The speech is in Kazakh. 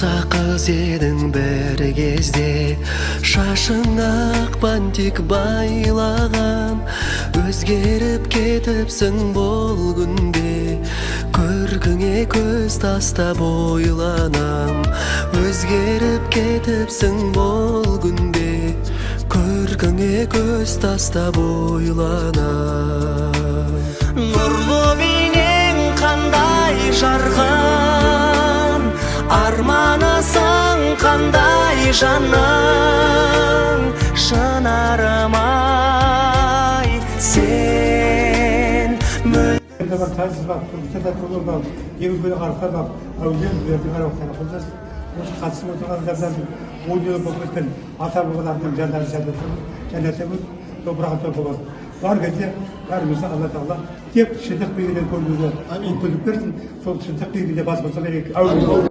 Жұмсақ қыз едің бір кезде, шашың ақ бантик байлаған. Өзгеріп кетіпсің бұл күнде, көркіңе көз тастап ойланам. Өзгеріп кетіпсің бұл күнде, көркіңе көз тастап ойланам. Нұрлы бейнең қандай жарқын, арманысың қандай жаның, шынарым ай сен. Осы қатысып отырған 10 жыл болып кеткен ата-бабалардың жандары жәннатта болсын, топырағы тоқ болсын. Бар кезде бәрімізді Алла Тағала тек шындық биігінен көрінуге мүмкіндік берсін, сол шындық биігінде бас қосса берейік. Әумин.